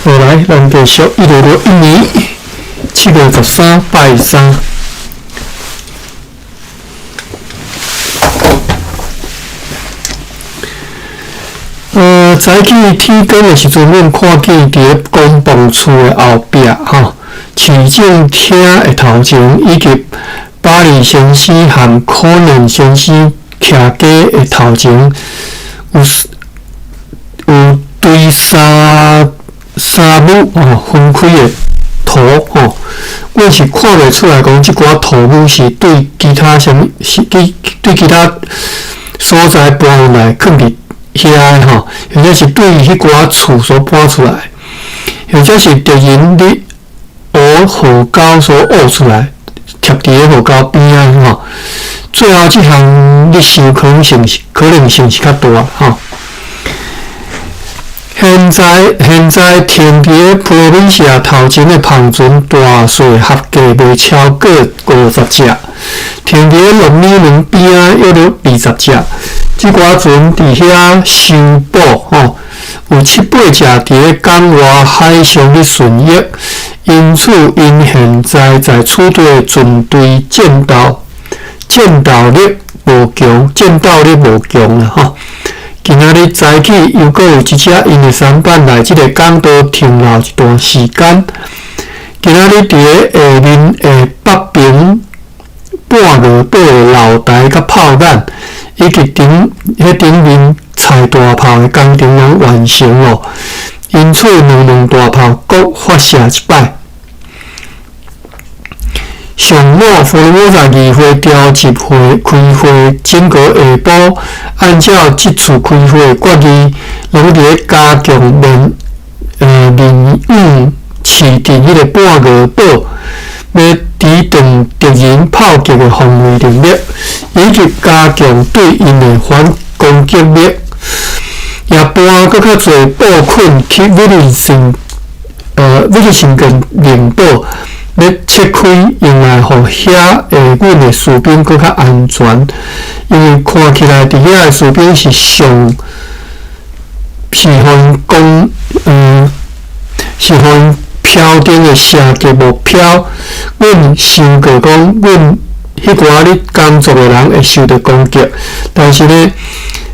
好來，咱繼續1961年7月13拜三。早起天光的時陣，阮看見佇咧廣播厝的後壁，吼，市政廳的頭前，以及巴黎先生和可能先生徛家的頭前，有堆三母吼分開的塗吼，阮是看袂出來講這寡塗母是對其他啥物，是對其他所在搬入來囥佇遐的吼，或者是對彼寡厝所搬出來，或者是敵人佇挖河溝所挖出來，貼佇咧河溝邊仔吼。最後這項你想可能性是較大吼。現在停佇咧普羅民西亞頭前的帆船大細合計袂超過50隻，停佇咧洛米門邊仔約略20隻。這寡船佇遐修補吼，有七八隻佇咧港外海上咧巡弋，因此𪜶現在在此地的船隊戰鬥力無強啦吼。今仔日早起，猶閣有一隻𪜶的舢板來這個港島停留一段時間。今仔日佇咧下面的北爿半月堡的樓台佮炮眼，以及彼頂面拆大炮的工程攏完成咯。因此，兩門大炮閣發射一擺。上午，福爾摩沙議會召集會開會，整個下晡，按照這次開會決議，攏佇咧加強面向市鎮彼個半月堡，欲抵擋敵人炮擊的防衛能力，以及加強對𪜶的反攻擊力，也搬閣較濟布捆去威利森頓城堡。欲切開，用來予遐的阮的士兵閣較安全，因為看起來佇遐的士兵是上是予𪜶攻，是予𪜶飄頂的射擊目標。阮想過講，阮彼寡咧工作的人會受著攻擊，但是呢，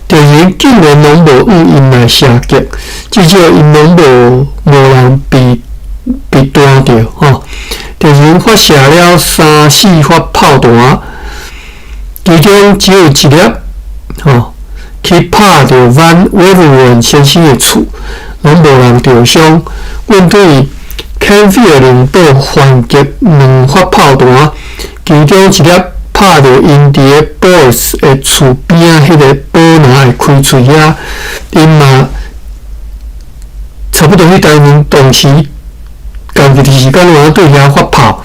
敵人竟然攏無向𪜶來射擊，至少𪜶攏無人被彈著吼。敵人發射了三四發炮彈，其中只有一粒吼去拍著阮威爾先生的厝，攏無人著傷。阮對肯菲爾城堡還擊兩發炮彈，其中一粒拍著𪜶佇咧保爾斯的厝邊仔彼个寶拿的開喙遐，𪜶嘛差不多彼當陣當時。仝一時間，有對遐發炮，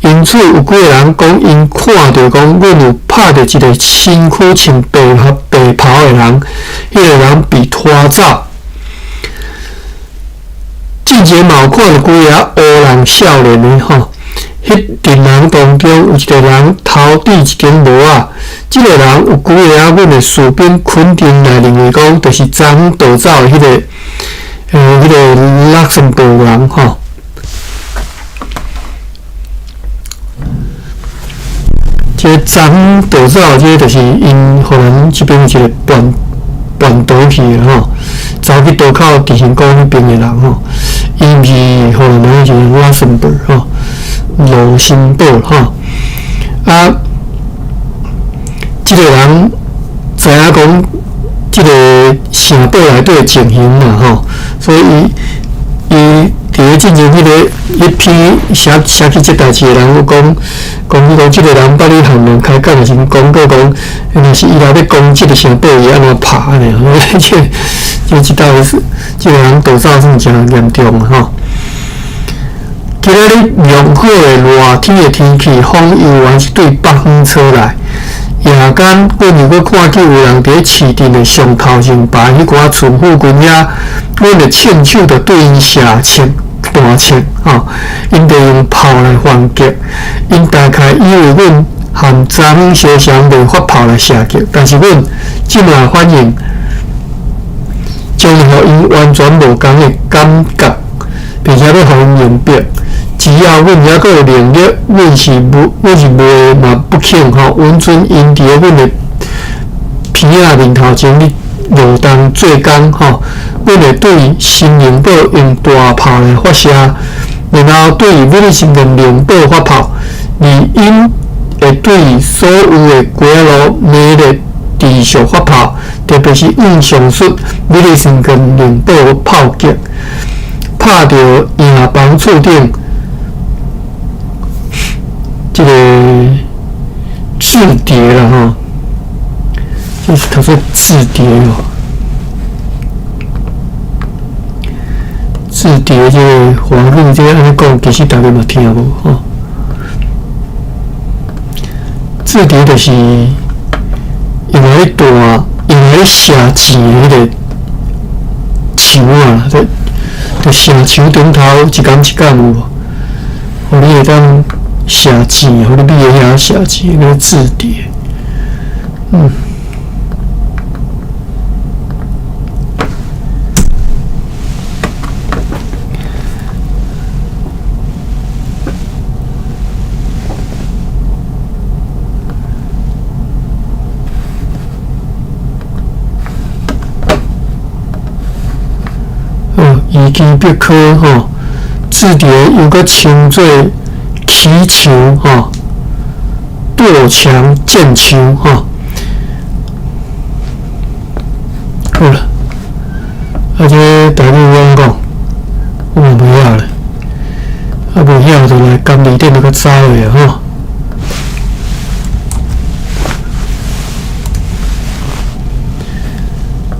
因此有幾个人講，𪜶看著講，阮有拍著一個身軀穿白袍的人，彼個人被拖走。進前嘛有看著幾个烏人少年的吼，彼陣人當中有一個人頭戴一頂帽仔，這個人有幾个阮的士兵肯定來認為講，就是昨昏逃走的彼個拉森堡人吼。這個昨昏逃走，這個就是𪜶荷蘭這邊一個叛逃去的吼，走去渡口直行港彼邊的人吼，伊毋是荷蘭人，是拉森堡吼，盧森堡吼。啊，這個人知影講這個城堡內底的情形啦吼，所以伊佇咧進前彼篇寫起這代誌的人，有講講這個人捌咧和人開講的時陣，講過講，若是伊若欲攻擊這個城堡，伊會按怎拍按呢？這道是這個人逃走算誠嚴重吼。今仔日良好的熱天的天氣，風猶原是對北方吹來。夜間，阮又閣看見有人佇咧市鎮的上頭前排彼寡厝附近遐，阮的槍手就對𪜶射槍彈槍吼，𪜶就用炮來還擊。𪜶大概以為阮和昨昏相像袂發炮來射擊，但是阮這馬反應，將予𪜶完全無仝的感覺。并且欲予𪜶明白，只要阮犹阁有能力，阮是袂嘛不肯吼，允准𪜶伫咧阮的鼻仔面头前咧劳动做工吼。阮会对新宁堡用大炮来发射，然后对威利士顿灵堡发炮，而𪜶会对所有的街路猛烈持续发炮，特别是往上述威利士顿灵堡炮击，拍著营房厝顶这个雉堞啦吼，这是读做雉堞哦。雉堞这个华语这个按呢讲，其实大家嘛听无吼。雉堞就是用来弹、用来射箭的彼个墙啊，就射墙顶头一工一工有无？予你会当射箭，予你覕伫遐射箭，那个雉堞。维基百科吼，雉堞又阁称做骑墙吼、垛墙、箭墙吼。好啦，啊这台语按怎讲？我嘛袂晓咧，啊袂晓就来监字典就阁查落啊吼。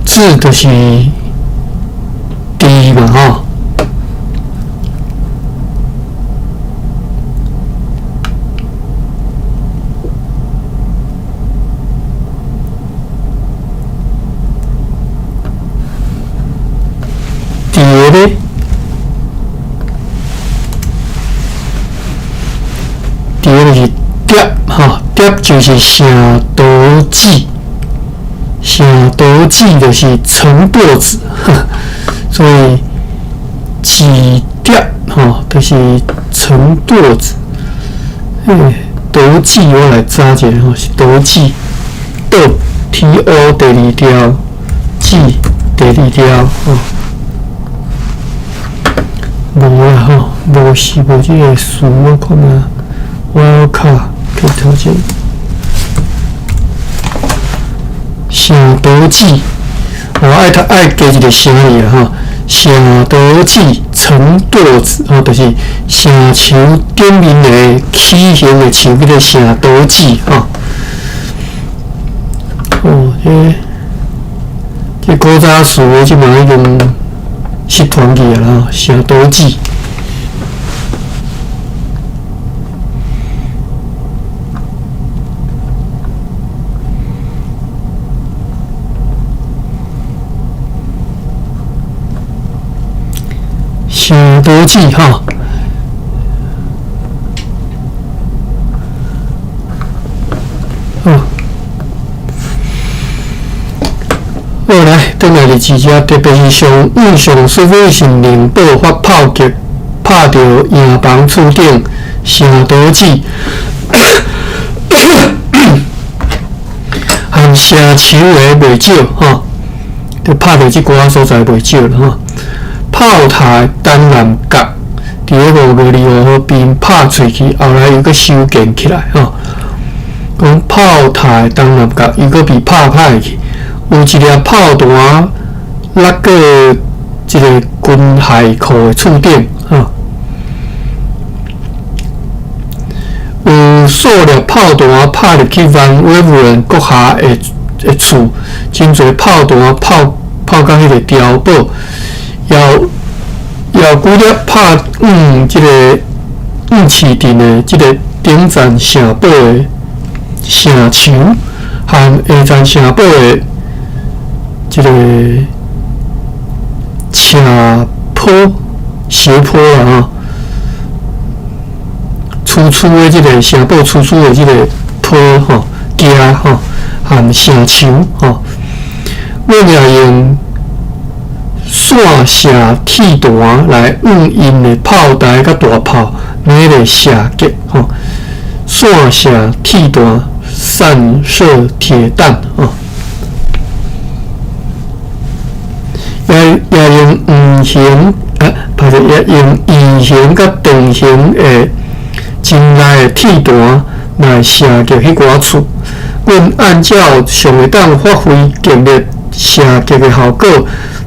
雉就是猪嘛吼，堞咧，堞就是蝶吼，蝶就是城垛子，城垛子就是城垛子，所以雉堞吼，就是城垛子。垛子我来查一下吼，是垛子，垛 T O 第二条，子第二条吼。无啦吼，无是无这个词，我看下，我卡去头前。城垛子，我爱读爱加一个声字啊吼。城垛子、城垛子，吼，就是城墙顶面的起形的墙，叫做城垛子吼。哦，这古早词这嘛已经失传去啊啦，城垛子。城垛子吼，好，好来，转来日子遮，特别是上往上述威是灵堡发炮击，拍著营房厝顶城垛子，和城墙的袂少吼，就拍著这寡所在袂少啦吼。炮台东南角，伫咧5月25号被拍碎去，后来又阁修建起来吼。讲炮台东南角又阁被拍歹去，有一粒炮弹落过一个军械库的厝顶吼。有数粒炮弹拍入去万威夫人阁下的厝，真济炮弹炮炮到彼个碉堡。也有几粒拍往这个往市镇的这个顶层城堡的城墙，和下层城堡的这个斜坡斜坡啦吼，粗粗的这个城堡粗粗的这个坡吼，徛吼，和城墙吼，阮也用散射鐵彈來向𪜶的炮台佮大炮猛烈射擊吼，散射鐵彈，散射鐵彈吼，也也用圓形啊，歹勢，也用圓形佮長形的真利的鐵彈來射擊彼寡厝。阮按照上會當發揮強烈射擊的效果，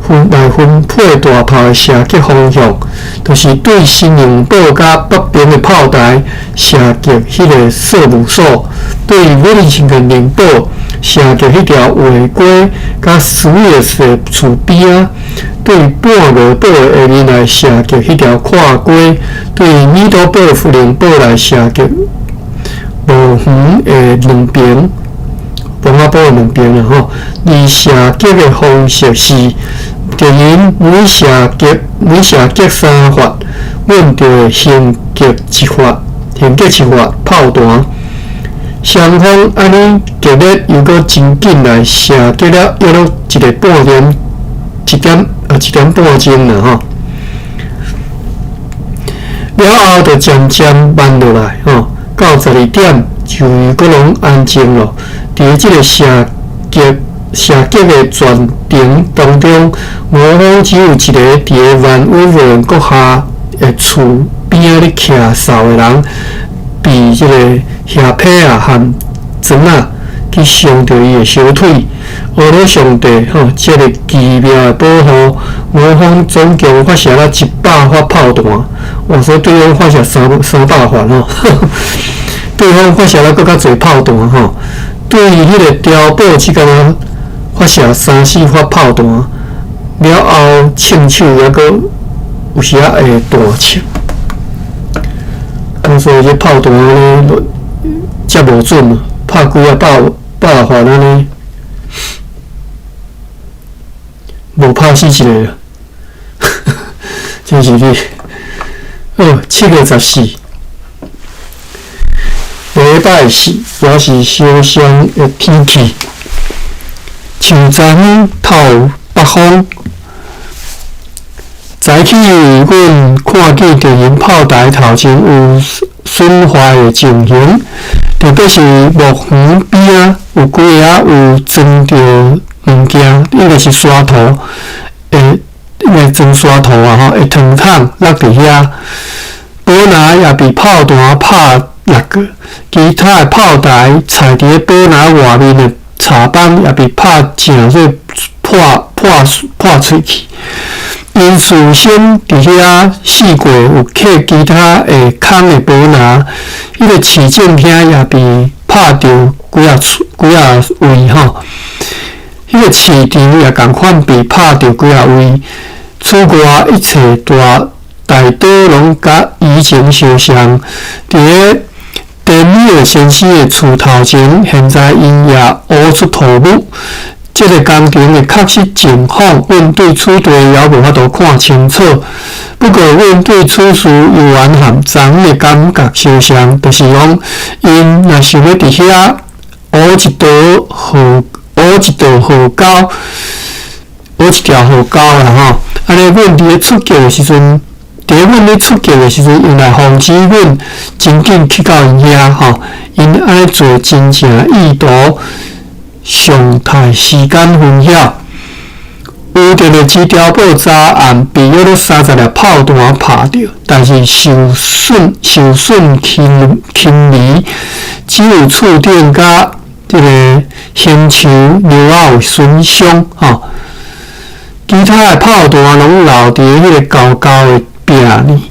分來分配大炮的射擊方向，就是對新榮堡佮北爿的炮台射擊彼个稅務所，對威靈頓城堡射擊彼條畫街佮斯威爾斯的厝邊仔，對半鵝堡的下面來射擊彼條闊街，對米多堡城堡來射擊墓園的兩爿。墓仔堡的兩爿啦吼，而射擊的方式是，敵人每射擊每射擊三發，阮就會還擊一發，還擊一發炮彈。雙方按呢激烈又閣真緊來射擊了約莫一个半點，一點啊一點半鐘啦吼。了後就漸漸慢落來吼，到12點就閣攏安靜咯。佇這个射擊射擊的全程當中，我方只有一个佇个萬威爾閣下的厝邊仔咧徛哨的人，被這个瓦片仔和磚仔去傷著伊的小腿。阿羅上帝吼，這个奇妙的保護，我方總共發射了100發炮彈，哇！所以對方發射三百發吼，對方發射了閣較濟炮彈吼。對彼个碉堡只敢若發射三四發炮彈，了後槍手猶閣有時仔會彈槍，啊，所以這炮彈按呢遮無準，拍幾仔百百發按呢，無拍死一个，真是你。好，7月14。禮拜四也是相像的天氣，樹昨透北風。早起阮看見敵人炮台頭前有損壞的情形，特別是墓園邊仔有幾个有裝著物件，應該是沙土，會應該裝沙土啊吼，的糖桶落佇遐，保拿也被炮彈拍落去，其他的炮台踩佇咧保拿外面的柴枋也被拍正做破破破碎去。𪜶事先佇遐試過有客其他的空的保拿，彼个市政廳也被拍著幾仔處幾仔位吼，彼个市場也仝款被拍著幾仔位。此外，一切大大多攏佮以前相像。佇咧丹尼爾先生的厝頭前，現在𪜶也烏出塗霧。這个工程的確實情況，阮對此地猶無法度看清楚。不過，阮對此事猶原和昨昏的感覺相像，就是講，𪜶若想欲佇遐挖一道河，挖一道河溝，挖一條河溝啦吼。按呢，阮佇咧出擊的時陣，佇咧阮咧出擊的時陣，𪜶來防止阮真緊去到𪜶遐吼。𪜶按呢做真正意圖。上太時間分曉，有電的這碉堡昨暗被約莫30粒炮彈拍著，但是受損受損輕輕微，只有厝頂佮這个興樹樓仔有損傷吼。其他的炮彈攏留佇彼個高高的壁呢。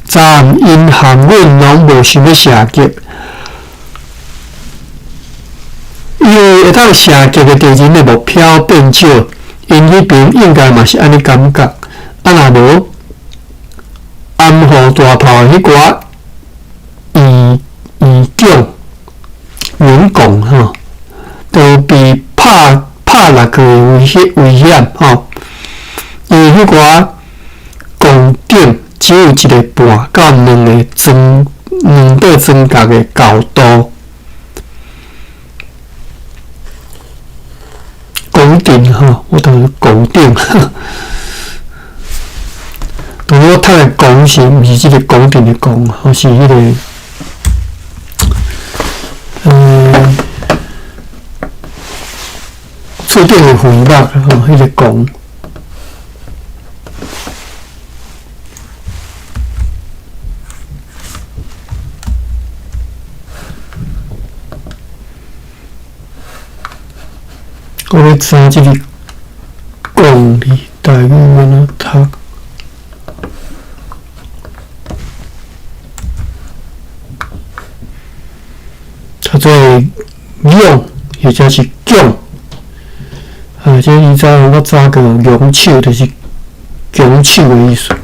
昨暗𪜶和阮攏無想欲射擊。因為會當射擊的敵人的目標變少，𪜶彼爿應該嘛是按呢感覺。啊，若無掩護大炮的彼寡圓圓拱圓拱吼，都被拍拍落去的危險危險吼。因為彼寡拱頂只有一个半到兩个磚兩塊磚角的高度。拱頂吼，我當拱頂。摃是毋是這個講陣的講，吼是彼個，厝頂的帷幕吼，彼個摃。我欲查這個摃字台語按怎讀？讀做仰，或者是囧。啊，這以前我查過，仰手就是舉手的意思。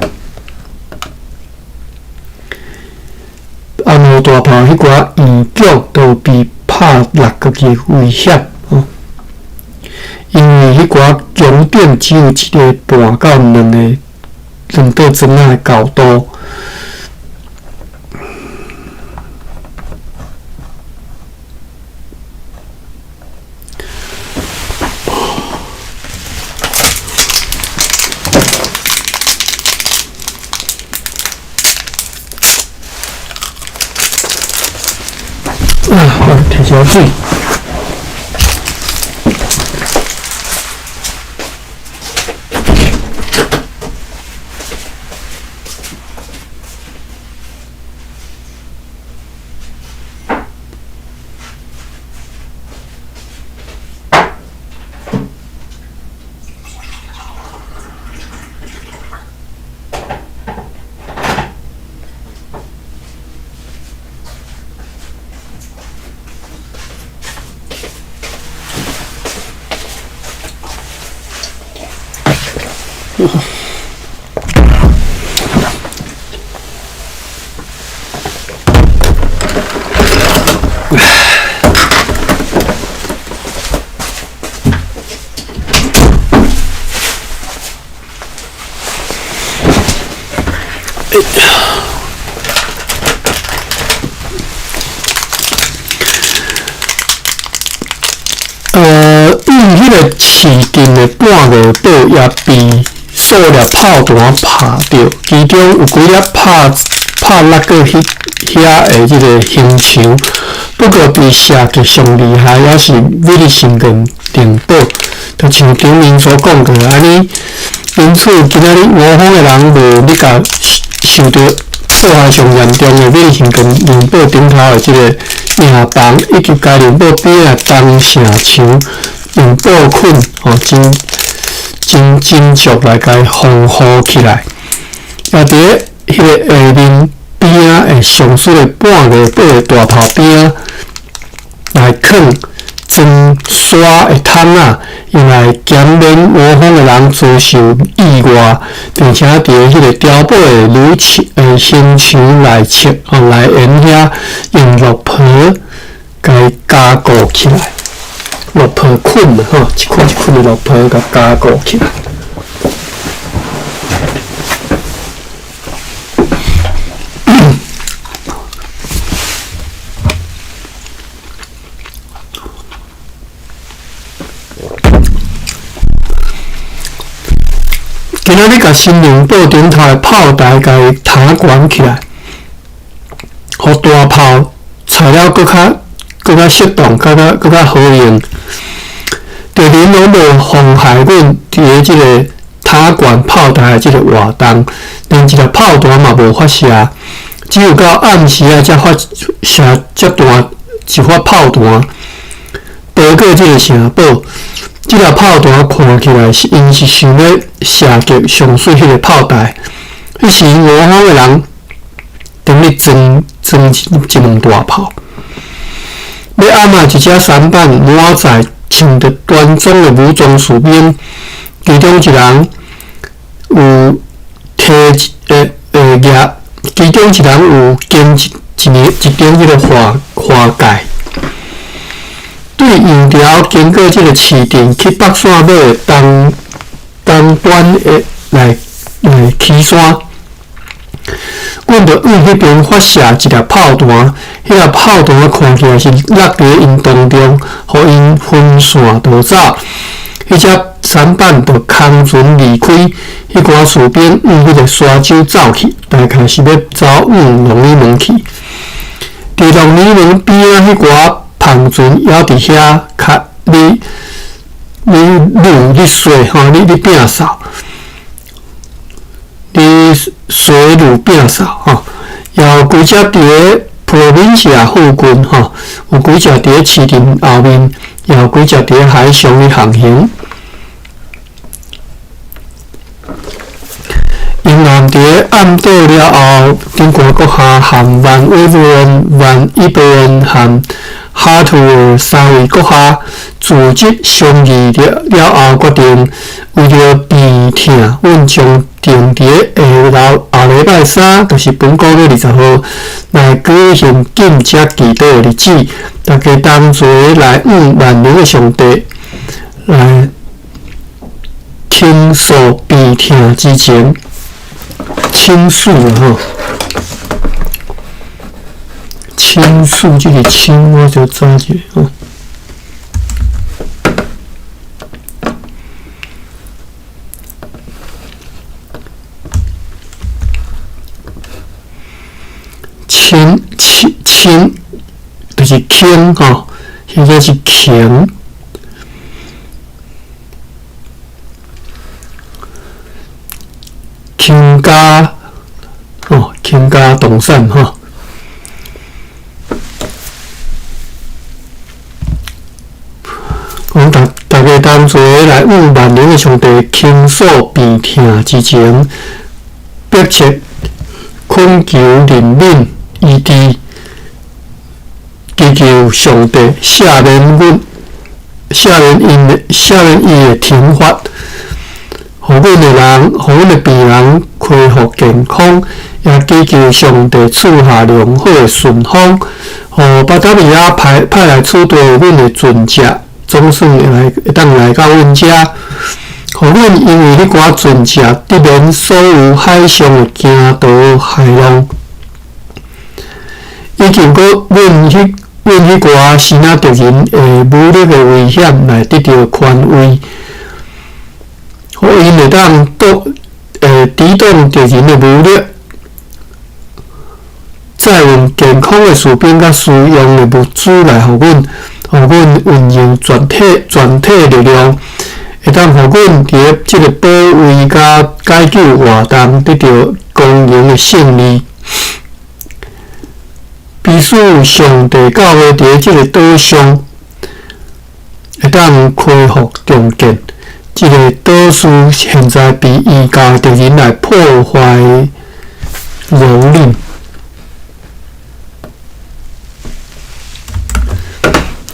红毛大炮彼寡圆槳都有被拍落过去的危險。因為彼寡穹頂只有1.5到2个兩倒磚仔的高度。啊，我摕一下水。因彼个市鎮的半月堡也被數粒炮彈拍著，其中有幾粒拍落過彼遐的這个城牆，不過被射擊上厲害，猶是威爾遜頓城堡，就像頂面所講過按呢。因此，今仔日我方的人無咧共受著破壞上嚴重的威爾遜頓城堡頂頭的這个營房，以及該城堡邊仔東城牆用布捆吼，真真足來共防護起來。也佇咧彼个下面邊仔的上述的半月堡的大炮邊仔來囥裝沙的桶仔，用來減免我方的人遭受意外，並且佇彼个碉堡的女牆城牆內側吼來沿遐用落皮共加固起來，落皮捆吼，一捆一捆的落皮共加固起來。今仔日共新宁堡顶头的炮台共塔悬起来，予大炮材料閣較適當，閣較好用。敵人攏無妨害阮佇咧這个塔懸炮台的這个活動，連一粒炮彈嘛無發射，只有到暗時仔才發射遮大一發炮彈，包過這个城堡。這粒炮彈看起來是𪜶是想欲射擊上水彼个炮台，彼時我方的人踮咧裝一門大炮。欲暗仔一隻舢板滿載穿著端莊的武裝士兵，其中一人有提舉，其中一人有肩一頂彼個華蓋。對洋橋經過這个市鎮去北線尾的東端的來起山，阮就往彼邊發射一粒炮彈，彼粒炮彈看起來是落佇𪜶當中，予𪜶分散逃走。彼彼隻舢板就空船離開，彼寡士兵往彼个沙洲走去，大概是欲走往龍女門去。佇龍女門邊仔彼寡帆船猶佇遐較咧咧擄咧洗吼，咧咧摒掃，咧洗擄摒掃吼。有幾隻佇咧 Provincia 附近吼，有幾隻佇咧市鎮後面，也有幾隻佇咧海上咧航行。英艦佇咧暗島了後，頂懸閣下和萬威文、萬伊伯恩和哈圖爾三位閣下組織商議了了後，決定為著病痛，阮將定佇咧下後後禮拜三，就是本個月20號，來舉行禁食祈禱的日子，大家同齊來向萬能的上帝來傾訴病痛之情，傾訴吼，傾訴這個傾，我就查一下吼。傾傾傾，就是傾吼，現在是傾，傾家吼，傾家動產吼。講大大家同齊來向萬能的上帝傾訴病痛之情，迫切懇求憐憫醫治，祈求上帝赦免阮，赦免𪜶的，赦免伊的懲罰，予阮的人，予阮的病人恢復健康，也祈求上帝賜下良好的順風，予巴達維亞派派來此地阮的船隻，總算會來會當來到阮遮，予阮因為彼寡船隻得免所有海上的驚濤駭浪，以及閣阮彼阮彼寡支那敵人的武力的危險來得著寬慰，予𪜶會當擋抵擋敵人的武力，載運健康的士兵佮需用的物資來予阮，予阮運用全體全體力量，會當予阮佇咧這个保衛佮解救活動得著光榮的勝利。必須上帝教會佇咧這个島上會當恢復重建。這个島嶼現在被異教敵人來破壞蹂躪。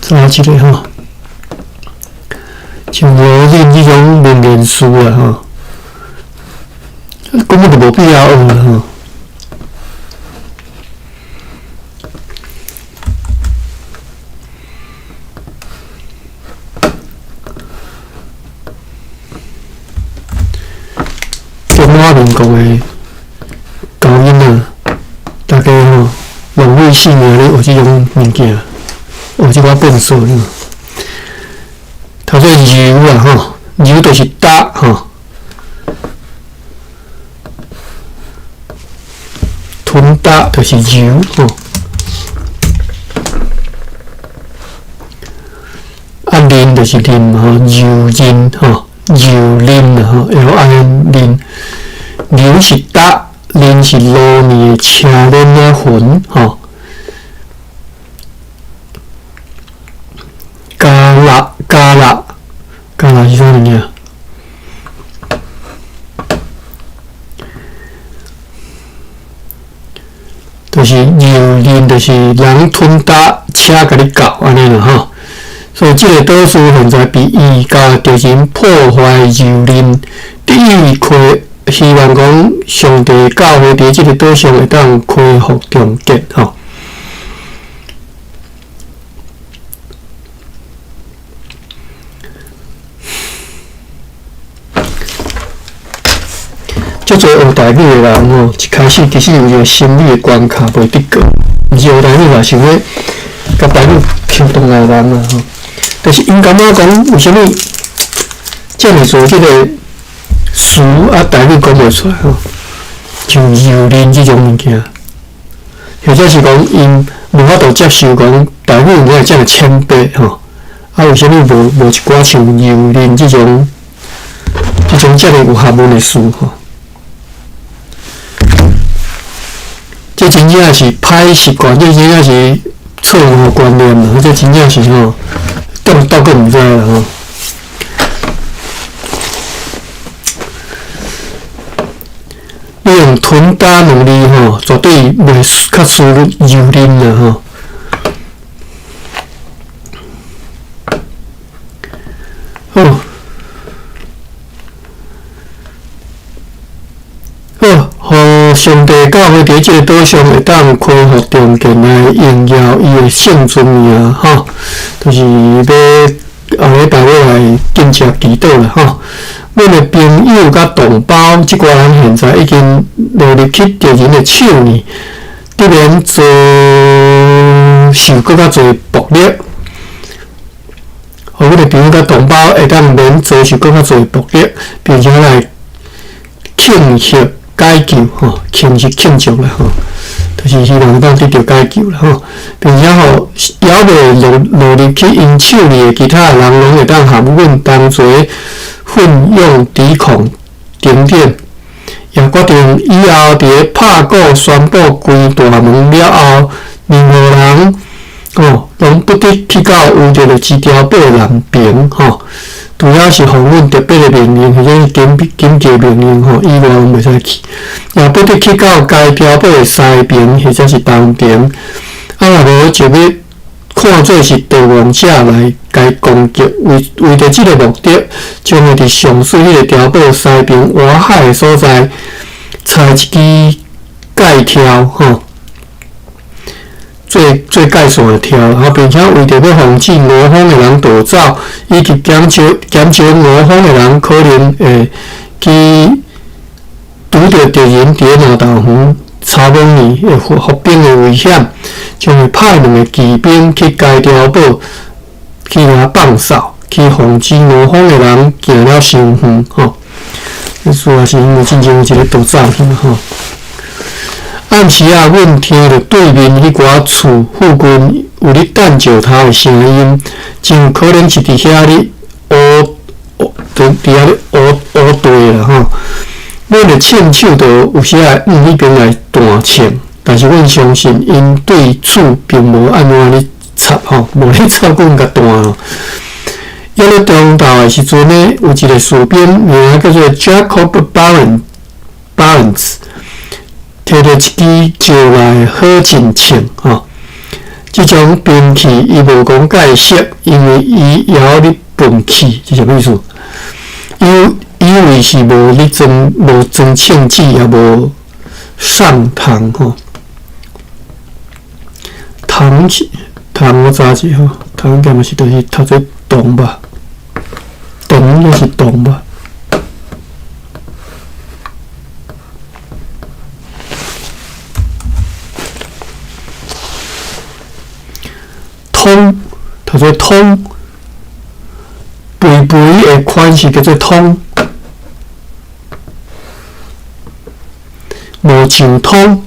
查一下吼，像蹂躪這種文言詞啊吼，根本就無必要學啦吼。中華民國的教囡仔，大家吼浪費性命咧學這種物件，學這寡笨手。頭先揉啦吼，揉就是打吼，吞打就是揉吼。啊，啉就是啉吼，揉啉吼，揉啉啦吼，L I N 啉。揉是打，啉是路面的車輪仔痕吼。加辣加辣加辣是啥物件？就是蹂躪，就是人吞打車共你搞按呢啦吼。所以這个島嶼現在被異教敵人破壞蹂躪，得以開。希望講上帝教會佇這个島上會當恢復重建吼。足濟學台語的人吼，一開始其實有一個心理的關卡袂得過，毋是學台語啦，想欲共台語溝通的人啦吼。但是𪜶感覺講，為啥物？遮爾濟這个詞啊，台語講袂出來吼，像蹂躪這種物件，或者是講𪜶無法度接受講台語哪會遮爾淺白吼，啊，為啥物無一寡像蹂躪這種遮爾有學問的詞吼？這真正是歹習慣，這真正是錯誤觀念啦！這真正是吼，中毒閣毋知啦吼。你用吞打兩字吼，絕對袂較輸蹂躪啦吼。好，好，予上帝教會佇這个島上會當恢復重建來榮耀伊的聖尊名吼，就是欲後禮拜欲來禁食祈禱啦吼。阮的朋友佮同胞，這寡人現在已經落入去敵人的手裡，得免遭受閣較濟暴力。予阮的朋友佮同胞會當免遭受閣較濟暴力，並且來慶祝解救吼，慶是慶祝啦吼，就是希望會當得著解救啦吼，並且予猶未落入去𪜶手裡的其他人，攏會當和阮同齊奮勇抵抗頂點，也決定以後佇咧拍鼓宣布關大門了後，任何人哦攏不得去到烏澤的之碉堡南邊吼，除了是奉阮特別的命令或者緊急命令吼以外，攏袂使去，也不得去到該碉堡的西邊或者是東邊，啊，若無就欲看做是盜王者來共攻擊，為著這个目的，將會佇上述彼个碉堡西邊外海的所在，拆一支界柱吼，做界線的柱，啊，並且為著欲防止俄方的人逃走，以及減少俄方的人可能會去拄著敵人佇咧南投園查某尼的伏兵的危險，將會派兩个騎兵去該碉堡去共放哨，去防止俄方的人行了傷遠吼。這主要是因為進前有一个逃走去吼。暗時仔，阮聽著對面彼寡厝附近有咧擲石頭的聲音，真有可能是佇遐咧烏烏佇遐咧烏烏地啦吼。阮的槍手就有時會向彼邊來彈槍，但是阮相信𪜶對此並無按怎咧插吼，無咧插阮共彈咯。約咧中晝的時陣呢，有一个士兵名叫做 Jacob Barents，摕著一支石來火箭槍吼。這種兵器伊無講解釋，因為伊猶咧噴氣，這啥物意思？以為是無咧裝，無裝槍子，也無上膛吼。膛是膛，我查者吼，膛應該嘛是就是讀做銅吧？銅應該是銅吧？通，讀做通，肥肥的款式叫做通，無上通。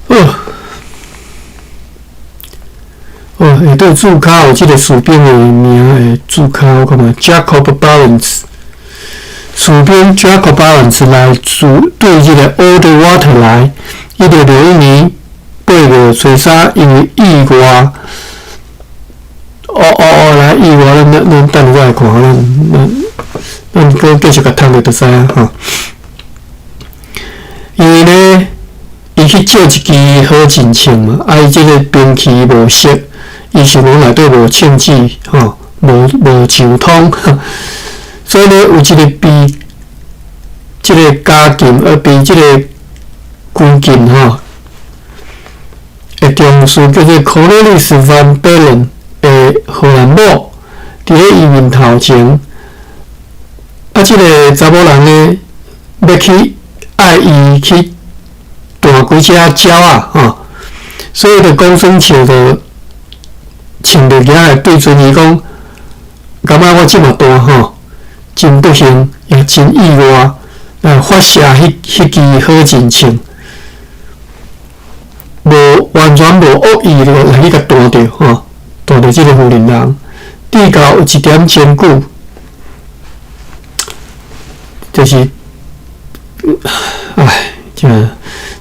哦，哦，下底註跤有這个士兵的名的註跤，我看覓 Jacob Barents，士兵 Jacob Barents 來自對這个 Old Water 來。1961年8月初三，因為意外，哦哦哦，來意外，咱等下再來看，咱閣繼續共讀落就知影吼。因為呢，伊去借一支火箭槍嘛，啊，伊這个兵器無熟，伊想講內底無槍子，吼，無上通，所以呢，有一个被這个監禁，而被這个監禁吼的中士叫做 Cornelis van Bellen 的荷蘭某，佇咧伊面頭前，啊，這个查某人呢，欲去愛伊去彈幾隻鳥仔吼，所以就講耍笑就穿著舉來對準伊講，感覺我這麼大吼，真不幸也真意外來發射彼彼支火箭槍，無完全無惡意的來去共彈著吼，彈著這个婦人人。直到有一點鐘久，就是，唉，真，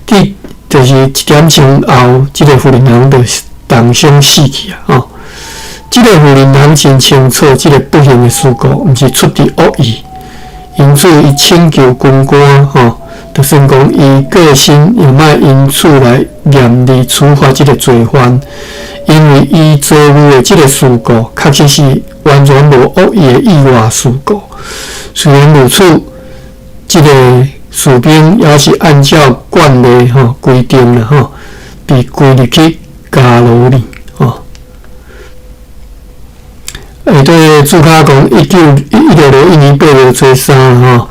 直就是一點鐘後，這个婦人人就重傷死去啊！吼，這个婦人人真清楚，這个不幸的事故毋是出佇惡意，因此伊請求軍官吼，就算講伊過身，也莫因此來嚴厲處罰這个罪犯，因為伊遭遇的這个事故確實是完全無惡意的意外事故。雖然如此，這个士兵也是按照慣例吼規定啦吼，被歸入去監牢裡吼。下底註卡講，1916年8月初三吼，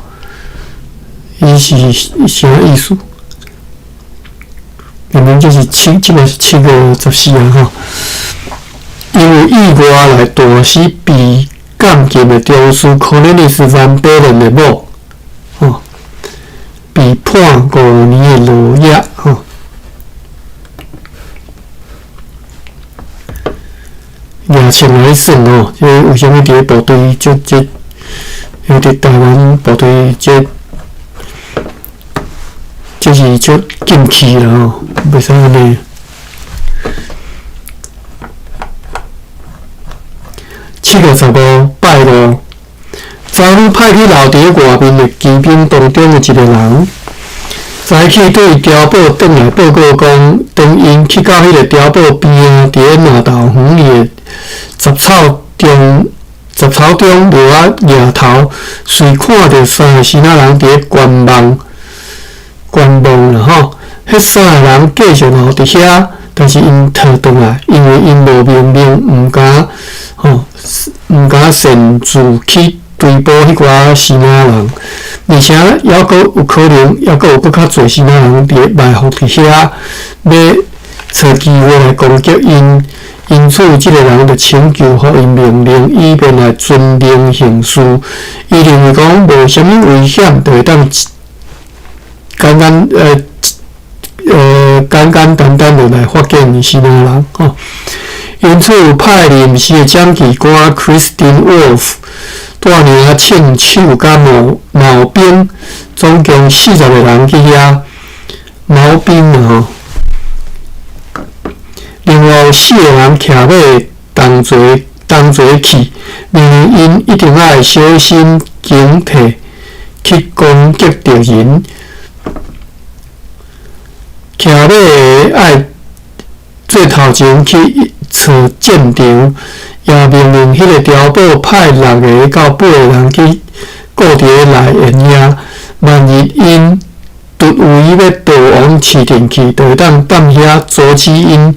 伊是啥意思？明明就是七，這個是7月14啊吼。因為意外來彈死被監禁的中士 Cornelis Van Baalen 的某，吼，被判5年的牢獄吼。舉槍來算吼，這為啥物佇咧部隊這這，佇台灣部隊這，這是足禁區啦吼，袂使按呢。7月15拜五，早日派去留佇咧外面的騎兵當中的一个人，早起對碉堡轉來報告講，當𪜶去到彼个碉堡邊仔，佇咧碼頭園裡的雜草中，雜草中蟯仔蜈頭，隨看著三个支那人佇咧觀望，觀望啦吼。彼三个人繼續留佇遐，但是𪜶退轉來，因為𪜶無命令，毋敢吼，毋敢擅自去追捕彼寡支那人，而且猶閣有可能，猶閣有閣較濟支那人佇咧埋伏佇遐，欲揣機會來攻擊𪜶。因此，這个人就請求予𪜶命令，以便來遵令行事。伊認為講無啥物危險，就會當簡單簡簡單單就來發現支那人吼。因此，派臨時的掌旗官 Christine Wolff 帶領槍手佮毛毛兵，總共40个人去遐毛兵啊吼。另外有四个人騎馬同齊同齊去，認為𪜶一定愛小心警惕去攻擊敵人。騎馬的愛做頭前去揣戰場，也命令彼个碉堡派六个到八个人去顧佇咧內緣遐。萬一𪜶突圍欲逃亡市鎮去，就會當踮遐阻止𪜶，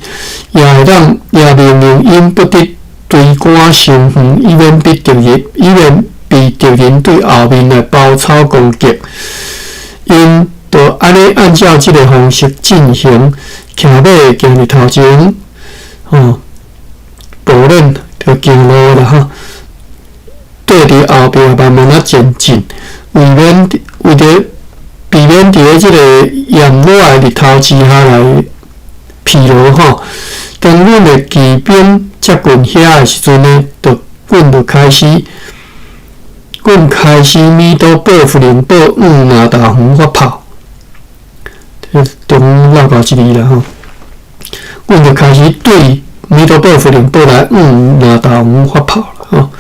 也會當也命令𪜶不得追趕傷遠，以免被敵人以免被敵人對後面來包抄攻擊。𪜶就按呢按照這个方式進行，騎馬行佇頭前，吼，步練就行路啦吼，綴佇後壁慢慢仔前進，為免為著避免佇咧這个炎熱的日頭之下來疲勞吼。當阮的騎兵接近遐的時陣呢，就阮就開始，阮開始米多報復靈堡往馬達園發炮。中落到這裡啦吼，阮就開始對米多報復靈堡來往馬達園發炮啦吼。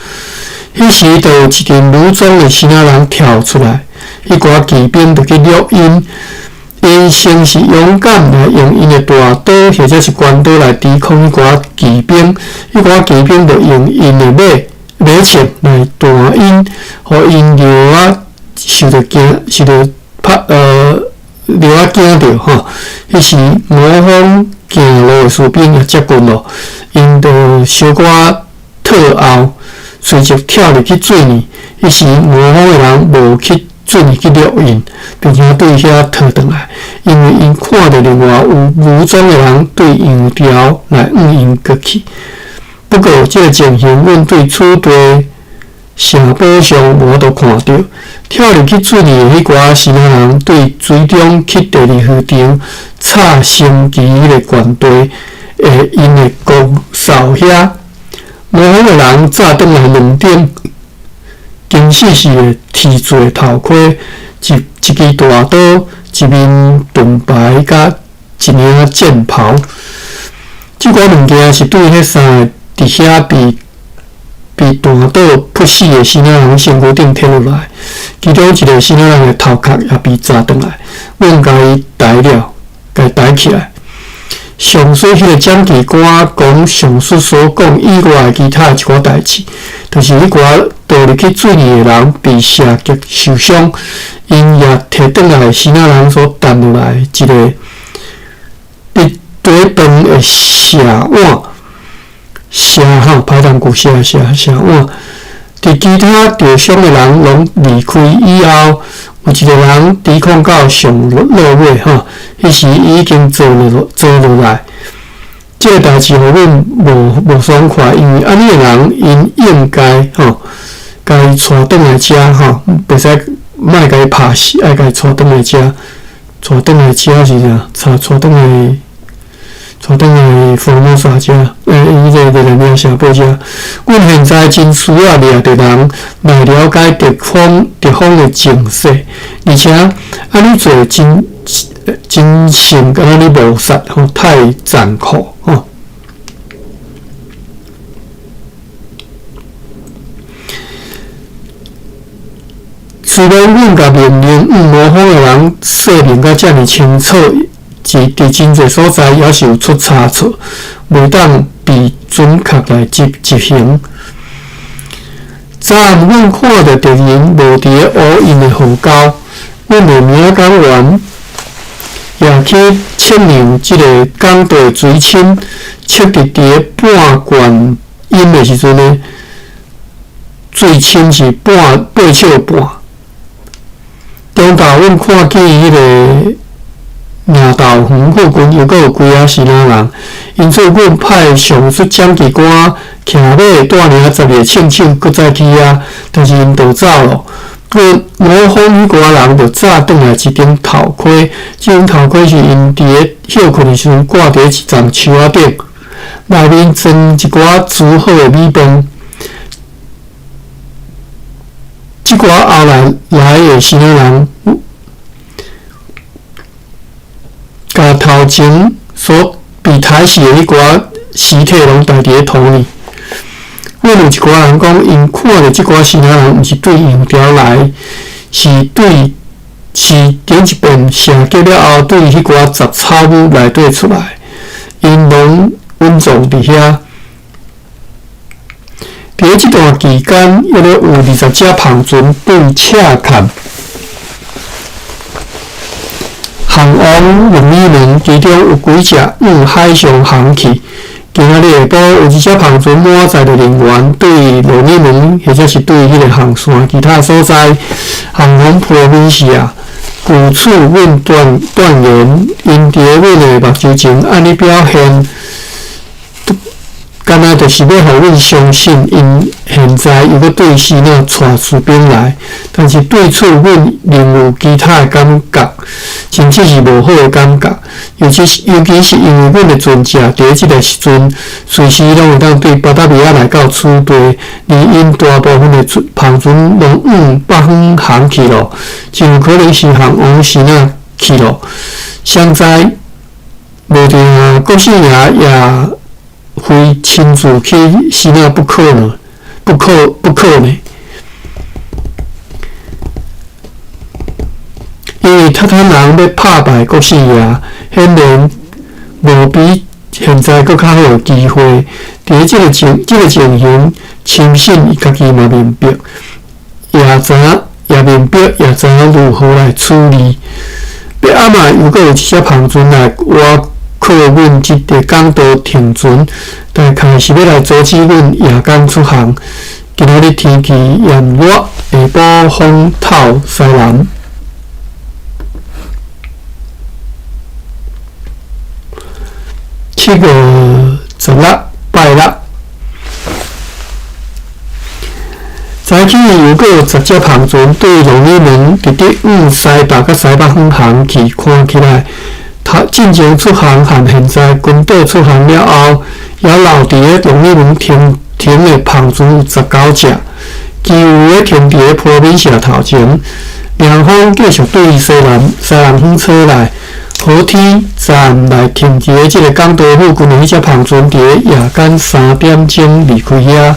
彼時就有一陣武裝的支那人跳出來，彼寡騎兵就去掠𪜶，𪜶先是勇敢來用𪜶的大刀或者是關刀來抵抗彼寡騎兵，彼寡騎兵就用𪜶的馬馬槍來彈𪜶，予𪜶掠仔受著驚，受著拍掠仔驚著吼。彼時五方行路的士兵也接近咯，𪜶就小可退後。隨即跳入去水裡，彼時五方的人無去水裡去掠𪜶，並且對遐退轉來，因為𪜶看著另外有武裝的人對洋橋來向𪜶過去。不過，這个情形，阮對此地城堡上無法度看著。跳入去水裡的彼寡支那人，對水中去第二漁場插升旗彼个原地的𪜶的崗哨遐，模仿的人早轉來2點，金絲絲的鐵做頭盔，一一支大刀，一面盾牌，佮一領戰袍。這寡物件是對彼三个佇遐被彈倒撲死的支那人身軀頂摕落來，其中一个支那人的頭殼也被砸轉來，阮共伊抬了，共伊抬起來。上述彼个掌旗官講上述所講以外的其他一寡代誌，就是彼寡墮入去水裡的人被射擊受傷，𪜶也提轉來支那人所擲落來一个佇底飯的瀉碗，瀉吼歹難句瀉瀉瀉碗。佇其他著傷的人攏離開以後，有一个人抵抗到上落尾吼，彼時伊已經坐落來。這个代誌予阮無爽快，因為按呢的人，𪜶應該吼，共伊帶轉來遮吼，袂使莫共伊拍死，愛共伊帶轉來遮，帶轉來遮是啥？帶帶轉來。帶轉來福爾摩沙遮，伊个熱內亞城堡遮。阮現在真需要掠著人來了解敵方的情勢，而且按呢做真真像敢若咧謀殺吼，太殘酷吼。雖然阮共命令毋模仿的人說明甲遮爾清楚。佇真濟所在，猶是有出差錯，袂當被準確來執行。昨暗阮看著敵人無佇咧烏𪜶的河溝，阮的名工員也去測量這个港地水深，測佇咧半懸陰的時陣呢，水深是半8尺半。中晝阮看見彼个。颺豆園附近猶閣有幾仔支那人，因此阮派上述掌旗官騎馬帶領12个槍手，閣再去遐，但是𪜶就走囉。阮模仿彼寡人就早轉來一頂頭盔，這頂頭盔是𪜶佇咧歇睏的時陣掛佇咧一叢樹仔頂，內面裝一寡煮好的米飯。這寡後來來的支那人。共頭前所被刣死的彼寡屍體攏刣佇咧土裡。阮有一寡人講，𪜶看著這寡支那人，毋是對洋條來，是對是頂一遍射擊了後，對彼寡雜草屋內底出來，𪜶攏隱藏佇遐。佇咧這段期間，約咧有20隻帆船對赤崁。項王玉米門，其中有幾隻往海上航去。今仔日下晡，有一隻帆船滿載著人員對羅尼門，或者是對彼个航線其他所在。項王普羅米西亞，故此阮斷言，𪜶佇咧阮的目睭前按呢表現。敢若就是欲予阮相信，𪜶現在猶閣對支那帶士兵來，但是對此阮另有其他的感覺，甚至是無好的感覺。尤其是因為阮的船隻佇咧這个時陣，隨時攏會當對巴達維亞來到此地，而𪜶大部分的帆船攏往北方航去囉，真有可能是航往支那去囉。誰知無定啊，國姓爺也非親自去支那不可呢？不可不可呢？因為塔坦人欲拍敗國姓爺，顯然無比現在閣較好的機會。佇咧這个情形，深信伊家己嘛明白，也知影也明白，也知影如何來處理。欲暗嘛，猶閣有一隻帆船來倚靠阮這个港道停船，大概是欲來阻止阮夜間出航。今仔日天氣炎熱，下晡風透西南。7月16，拜六。早起犹阁有10隻帆船對龍尾門直直往西北佮西北方向去，看起來，頭進前出航和現在群島出航了後，猶留佇咧龍尾門停停的帆船有19隻，其餘的停佇咧波敏社頭前。涼風繼續對西南方吹來，好天站來停佇咧這个港道附近的彼隻帆船，佇咧夜間3點鐘離開遐。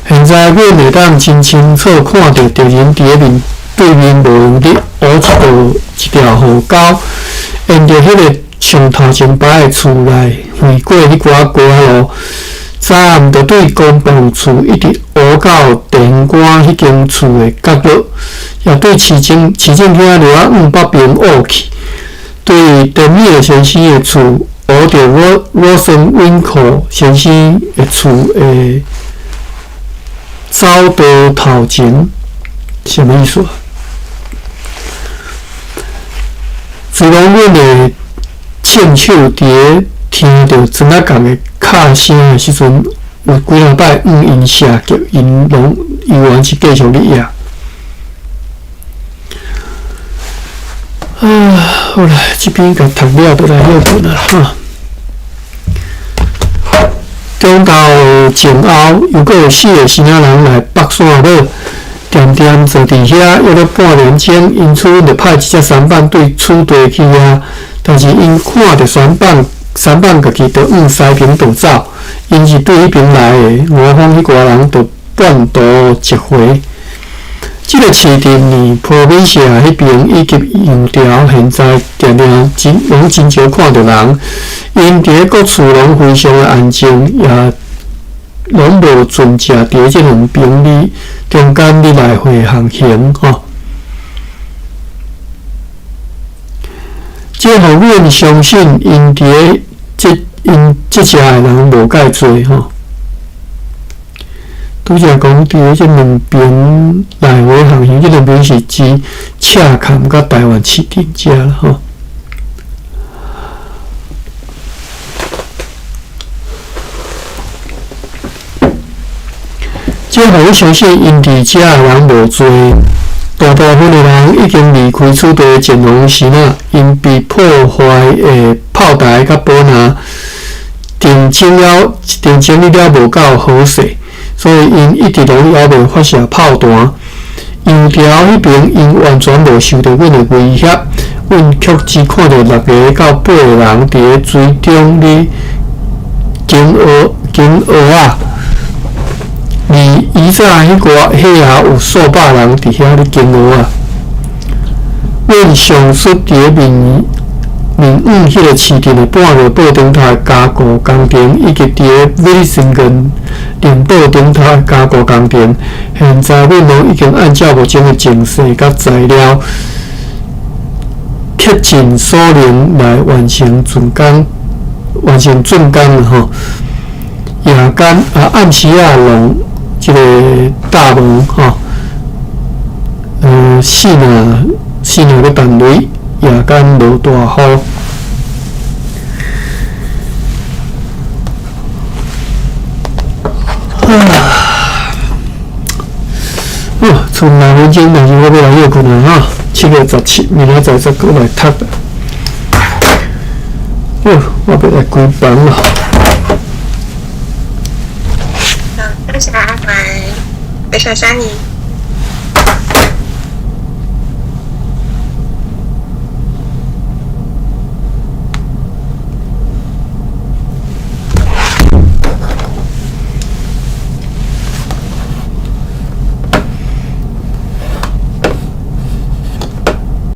現在阮會當真清楚看著敵人佇咧面對面無用咧挖一道一條河溝，沿著彼个上頭前排的厝內橫過彼寡街仔路，早暗就對公辦厝一直挖到電桿彼間厝的角落，也對市政廳樓仔往北邊挖去，對鄧米爾先生的厝挖著羅森溫克先生的厝的走道頭前，啥物意思啊？自從阮的槍手佇咧聽著磚仔共的敲聲的時陣，有幾若擺向𪜶射擊，𪜶攏猶原是繼續咧野。啊，好啦，這篇共讀了，就來歇睏啊哈。中晝前後，猶閣有四个生仔人來北山堡，恬恬坐佇遐約了半點鐘，因此阮就派一隻舢板對此地去遐。但是𪜶看著舢板，舢板家己就往西邊逃走，𪜶是對彼邊來的，俄方彼寡人就半途折回。這个市鎮呢，波敏社彼邊以及楊潮，現在定定真攏真少看著人，𪜶佇咧各處攏非常的安靜，也攏無船隻佇咧這兩邊哩中間哩來回航行吼。這予阮相信，𪜶佇咧這𪜶這遮的人無介濟吼。拄才講佇咧這兩邊來回航行，這兩邊是指赤崁佮台灣市鎮遮啦吼。這予阮相信，𪜶佇遮的人無濟，大部分的人已經離開此地前往時啊，𪜶被破壞的炮台佮堡林定整理了無夠好勢。所以，𪜶一直攏猶未發射炮彈。楊潮彼邊，𪜶完全無受著阮的威脅。阮卻只看著六个到八个人佇咧水中咧揀蚵揀蚵仔。而以早彼寡彼也有數百人佇遐咧揀蚵仔。阮上述佇咧面面往彼个市鎮的半個報燈塔加固工程，以及佇咧威森根連報燈塔加固工程，現在阮攏已經按照目前的情勢佮材料，竭盡所能來完成竣工，完成竣工啦吼。夜間啊，暗時仔弄這个大門吼，四若欲彈雷，夜間落大雨。啊！好，賰6分鐘，但是我欲來歇睏啊！哈，7月17，明仔載再閣來讀。好，我欲來關房了。好，多謝阿凡，多謝珊妮。